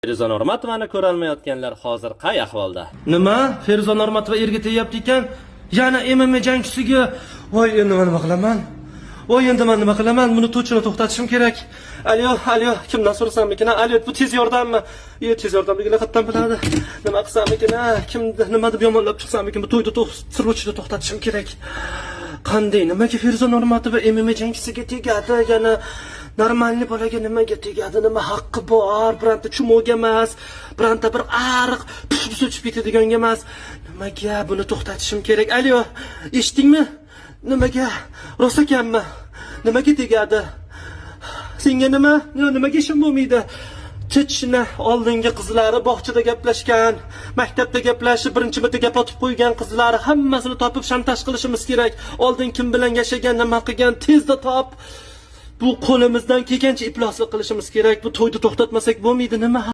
Feruza Normatovani ko'rolmayotganlar hozir qay ahvolda? Nima? Feruza Normatova erga tegyapti ekan. Yana MMA jangchisiga. Voy, endi man nima qilaman? Voy, endi man nima qilaman? Buni точно to'xtatishim kerak. Alo, alo, kimdan so'rasammikin? Alo, bu tez yordammi? Yo, tez yordamligilar qayerdan biladi? Nima qilsamikin? Kim nima deb yomonlab chiqsamikin? Bu to'yni срочно to'xtatishim kerak. Qanday? Nimaga Feruza Normatova MMA jangchisiga tegadi? Yana нормальный bolaga nimaga tegadi? Nima haqqi bor? Bironta чмо ga emas, bironta bir ariq puf desa uchib ketadiganga emas. Nimaga buni to'xtatishim kerak? Alo, eshitdingmi? Nimaga? Rost ekanmi? Nimaga tegadi? Senga nima? Nimaga ishim bo'lmaydi? Tichna oldingi qizlari bog'chada gaplashgan, maktabda gaplashib, birinchi marta gap otib qo'ygan qizlari hammasini topib shantaj qilishimiz kerak. Oldin kim bilan yashagan, nima qilgan, tezda top. Bu qo'limizdan kelgancha ifloslik qilishimiz kerak. Bu to'yni to'xtatmasak bo'lmaydi. Nima